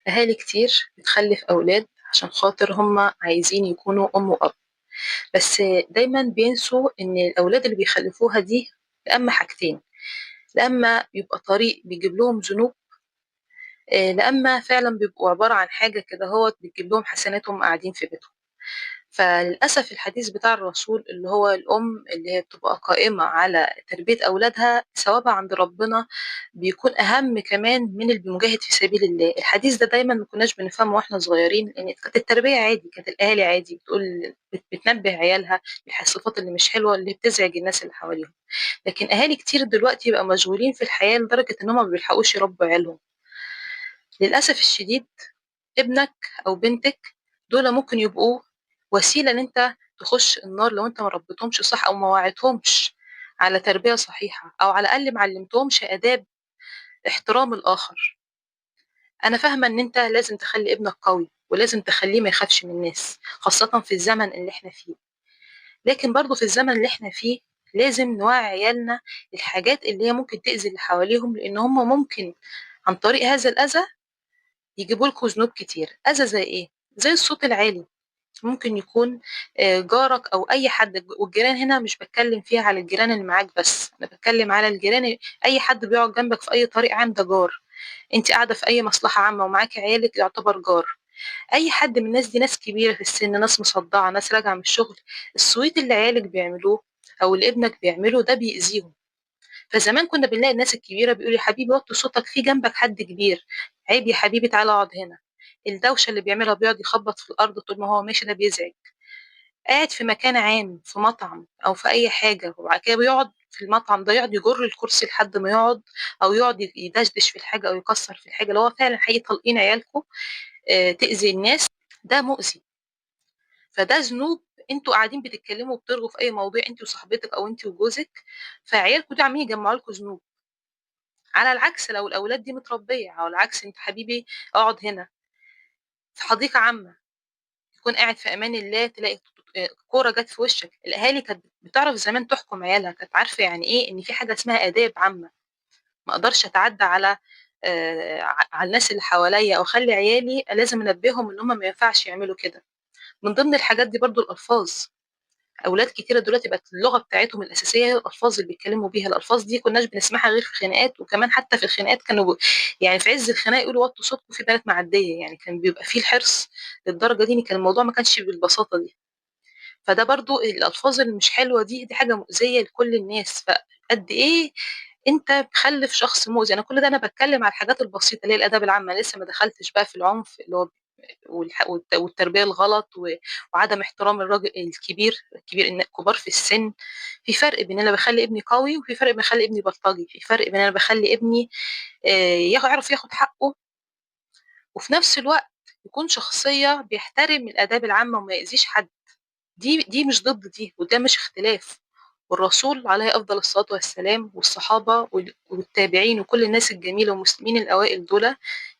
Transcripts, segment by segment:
أهالي كتير بتخلف أولاد عشان خاطر هم عايزين يكونوا أم وأب، بس دايما بينسوا إن الأولاد اللي بيخلفوها دي لأما حاجتين، لأما يبقى طريق بيجيب لهم ذنوب، لأما فعلا بيبقوا عبارة عن حاجة كده هو بتجيب لهم حسنات وهم قاعدين في بيتهم. فللأسف الحديث بتاع الرسول اللي هو الأم اللي هي بتبقى قائمة على تربية أولادها ثوابها عند ربنا بيكون أهم كمان من المجاهد في سبيل الله. الحديث ده دايما ما كناش بنفهمه واحنا صغيرين، لأن كانت التربية عادي، كانت الأهالي عادي بتقول بتنبه عيالها الصفات اللي مش حلوة اللي بتزعج الناس اللي حواليهم. لكن أهالي كتير دلوقتي بقى مشغولين في الحياة لدرجة إن هم ما بيلحقوش يربوا عيالهم. للأسف الشديد ابنك أو بنتك دول ممكن يبقوا وسيلة إن أنت تخش النار لو أنت ما ربيتهمش صح أو ما وعدتهمش على تربية صحيحة، أو على الأقل ما علمتهمش آداب احترام الآخر. أنا فاهمة إن أنت لازم تخلي ابنك قوي ولازم تخليه ما يخافش من الناس، خاصة في الزمن اللي احنا فيه، لكن برضو في الزمن اللي احنا فيه لازم نوعي عيالنا الحاجات اللي هي ممكن تأذي اللي حواليهم، لأن هم ممكن عن طريق هذا الأذى يجيبوا لكم ذنوب كتير. أذى زي إيه؟ زي الصوت العالي، ممكن يكون جارك أو أي حد، والجيران هنا مش بتكلم فيها على الجيران اللي معاك بس، أنا بتكلم على الجيران، أي حد بيقعد جنبك في أي طريق عام ده جار، أنت قاعدة في أي مصلحة عامة ومعاكي عيالك يعتبر جار. أي حد من الناس دي، ناس كبيرة في السن، ناس مصدعة، ناس راجعة من الشغل، الصويت اللي عيالك بيعملوه أو اللي ابنك بيعمله ده بيأذيهم. فزمان كنا بنلاقي الناس الكبيرة بيقولوا يا حبيبي وطي صوتك، في جنبك حد كبير، عيب يا حبيبي تعالى اقعد هنا. الدوشة اللي بيعملها بيقعد يخبط في الأرض طول ما هو ماشي ده بيزعج. قاعد في مكان عام، في مطعم أو في أي حاجة، وبعد كده بيقعد في المطعم ده يقعد يجر الكرسي لحد ما يقعد، أو يقعد يدشدش في الحاجة أو يكسر في الحاجة، اللي هو فعلا حقيقي طالقين عيالكم، تأذي الناس، ده مؤذي. فده ذنوب. انتوا قاعدين بتتكلموا وبترغوا في أي موضوع انتوا وصاحبتك أو انتوا وجوزك، فعيالكم دول عاملين يجمعوا لكم ذنوب. على العكس لو الأولاد دي متربية، على العكس انت حبيبي اقعد هنا في حديقة عامة، تكون قاعد في أمان الله، تلاقي كورة جت في وشك. الأهالي كانت بتعرف زمان تحكم عيالها، كانت عارفة يعني إيه إن في حاجة اسمها آداب عامة، ما أقدرش أتعدى على الناس اللي حواليا، أو أخلي عيالي لازم أنبههم إن هم ما ينفعش يعملوا كده. من ضمن الحاجات دي برضو الألفاظ. أولاد كتيرة دلوقتي بقت اللغة بتاعتهم الأساسية هي الألفاظ اللي بيتكلموا بيها. الألفاظ دي كناش بنسمعها غير في خناقات، وكمان حتى في الخناقات كانوا يعني في عز الخناقة يقولوا وطوا صوتكم في بنات معدية، يعني كان بيبقى فيه الحرص للدرجة دي، إن كان الموضوع ما كانش بالبساطة دي. فده برضو الألفاظ اللي مش حلوة دي حاجة مؤذية لكل الناس. فقد إيه أنت بتخلف شخص مؤذي؟ أنا كل ده أنا بتكلم على الحاجات البسيطة اللي هي الآداب العامة، لسه ما دخلتش بقى في العنف اللي هو والتربية الغلط وعدم احترام الراجل الكبير، إن كبار في السن. في فرق بين أنا بخلي ابني قوي، وفي فرق بين بخلي ابني بلطجي، في فرق بين أنا بخلي ابني يعرف ياخد حقه، وفي نفس الوقت يكون شخصية بيحترم الآداب العامة وما يأذيش حد. دي مش ضد دي، وده مش اختلاف. والرسول عليه أفضل الصلاة والسلام والصحابة والتابعين وكل الناس الجميلة والمسلمين الأوائل دول،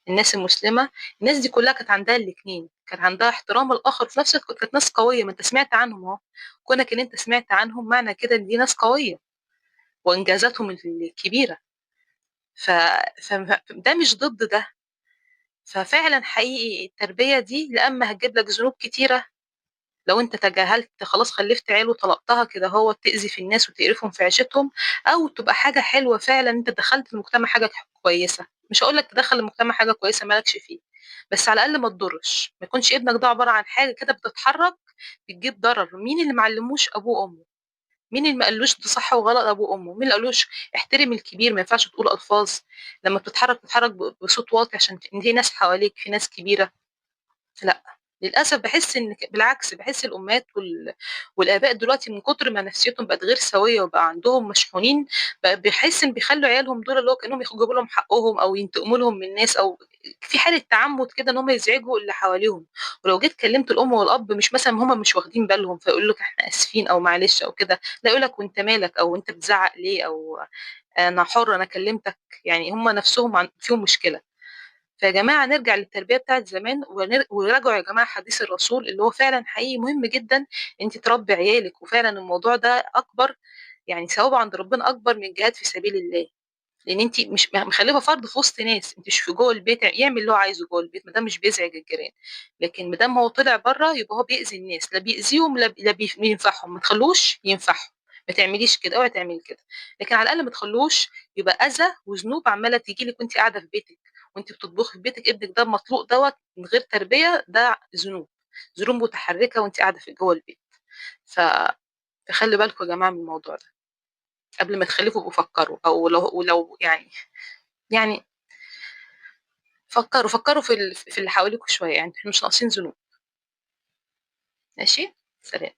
الناس المسلمة، الناس دي كلها كانت عندها الاتنين، كان عندها احترام الآخر، في نفس الوقت كانت ناس قوية. ما انت سمعت عنهم اهو، كونك ان انت سمعت عنهم معنى كده ان دي ناس قوية وانجازاتهم الكبيرة. فده مش ضد ده. ففعلا حقيقي التربية دي لأما هتجيب لك ذنوب كتيرة لو انت تجاهلت خلاص خلفت عيال وطلقتها كده هو تأذي في الناس وتقرفهم في عيشتهم، او تبقى حاجة حلوة فعلا انت دخلت المجتمع حاجة كويسة. مش هقول لك تدخل المجتمع حاجة كويسة مالكش فيه، بس على الأقل ما تضرش، ما يكونش ابنك ده عبارة عن حاجة كده بتتحرك بتجيب ضرر. مين اللي معلموش أبوه وأمه؟ مين اللي ما قالوش ده صح وغلط أبوه وأمه؟ مين اللي قالوش احترم الكبير، ما ينفعش تقول ألفاظ، لما بتتحرك تتحرك بصوت واطي عشان في ناس حواليك، في ناس كبيرة. لا للأسف بحس إن بالعكس، بحس الأمهات والآباء دلوقتي من كتر ما نفسيتهم بقت غير سوية وبقى عندهم مشحونين، بقى بيحس إن بيخلوا عيالهم دول اللي هو كأنهم يجيبوا لهم حقهم أو ينتقموا لهم من الناس، أو في حالة تعمد كده إن هم يزعجوا اللي حواليهم. ولو جيت كلمت الأم والأب مش مثلا هم مش واخدين بالهم فيقول لك إحنا آسفين أو معلش أو كده، لا يقول لك وأنت مالك، أو أنت بتزعق ليه، أو أنا حر أنا كلمتك. يعني هم نفسهم فيهم مشكلة. فيا جماعة نرجع للتربية بتاعت زمان، وراجعوا يا جماعة حديث الرسول اللي هو فعلا حقيقي مهم جدا انت تربي عيالك، وفعلا الموضوع ده أكبر، يعني ثوابه عند ربنا أكبر من الجهاد في سبيل الله. لإن أنتِ مش مخلّفة فرد في وسط ناس، أنتِ مش في جوّه البيت يعمل اللي هو عايزه جوّه البيت ما دام مش بيزعج الجيران، لكن ما دام هو طلع برّه يبقى هو بيأذي الناس، لا بيأذيهم لا بينفعهم، ما تخلّوش ينفعهم، ما تعمليش كده، اوعي تعملي كده، لكن على الأقل ما تخلّوش يبقى أذى وذنوب عمّالة تيجي لِك وأنتِ قاعدة في بيتِك، وأنتِ بتطبخي في بيتِك، ابنِك ده المطلوق دوّة من غير تربية ده ذنوب، ذنوب متحركة وأنتِ قاعدة في جوّه البيت. ف فخلّوا بالكم يا جماعة من الموضوع ده، قبل ما تخلّفوا ابقوا فكّروا، أو لو ولو يعني يعني فكّروا، فكّروا في اللي حواليكم شوية، يعني إحنا مش ناقصين ذنوب. ماشي؟ سلام.